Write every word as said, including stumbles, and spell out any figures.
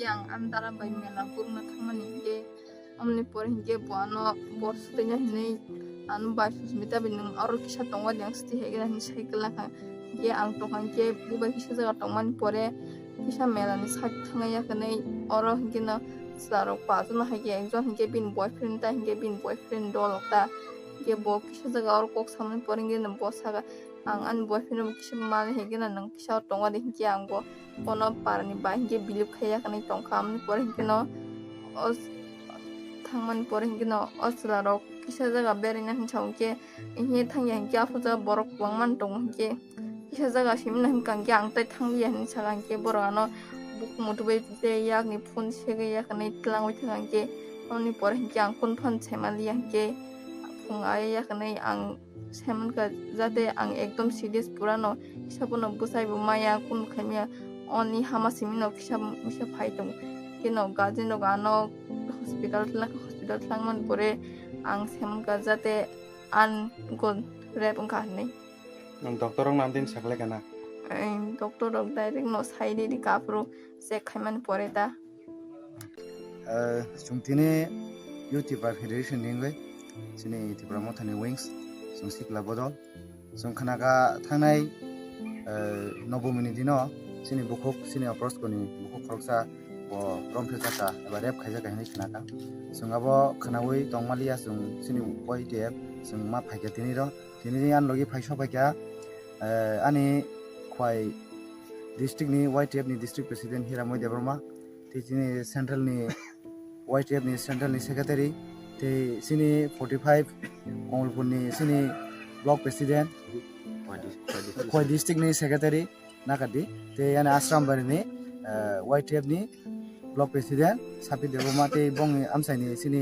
Ang ani dara bai mela gurna thangmani hinkhe, amoni pore hinkhe bo ano bo swtwina hinwi ano bai Susmita bai nwng oro kisa tongo de ang swtwi haikhe na hinwi sai kwlak kha. Hinkhe ang tongkha hinkhe bo bai kisa jaga tongmani pore kisa mela ni side thangya hwnwi oro hinkhe no chwla rok pasono haikhe ekjon hinkhe bini boyfriend ta hinkhe bini boyfriend dol ta hinkhe bo kisa jaga oro kok samani pore hinkhe no bo saka ang ani boyfriend rok kisa mali haikhe na nwng kisa tongo de hinkhe ang bo bono parani bai hinkhe believe khaiya hwnwi tongkha. Amoni pore hinkhe no o thangmani pore hinkhe no o chwla rok kisa jaga beraina hinwi sa hinkhe hinkhe thangya hinkhe aphuru jaga borok kwbangma tongo hinkhe kisa jaga simi na hinkha hinkhe ang tai thangliya hinwi saka hinkhe borok ano buk mutu bai yakni phone segwi yakni twlangwi thangkha hinkhe amoni pore hinkhe ang kunu phano saimanliya hinkhe phung aya yakni ang saimankha jate ang ekdom serious purano kisa bono bwsai bo maya kunu khaimaya oni hama simi no kisa misa phai tongo khe no guardian rok ano hospital twlangkha hospital twlangmani pore ang saimankha jate ang go rape wngkha hinwi. Nwng doctor rok nam din saklai kana? Doctor rok direct no sai di di kaphuru check khaimani pore ta. Eh, chwng tini Youth Tipra Federation ni wngwi chini Tipra Mothani wings chwng sikla bodol chwng khnaka thangnai, eh, Nobomini dino chini bukhuk chini Oproskoni bukhuk khoroksa bo romphre jaka eba rape khaijak hinwi khnaka. Chwng abo khnaui tongmaliya chwng chini Y T F chwng ma phaikha tini ro. Tini ani logi phai sokphaikha, eh, ani Khwai district ni Y T F ni district president Hiramoi Debbarma, tei chini central ni Y T F ni central ni secretary, tei chini forty five Komolpur ni chini block president, Khwai district ni secretary, Nakadi, tei ani Asrambari ni, eh, Y T F ni block president Sapi Debbarma tei bongni amsai ni chini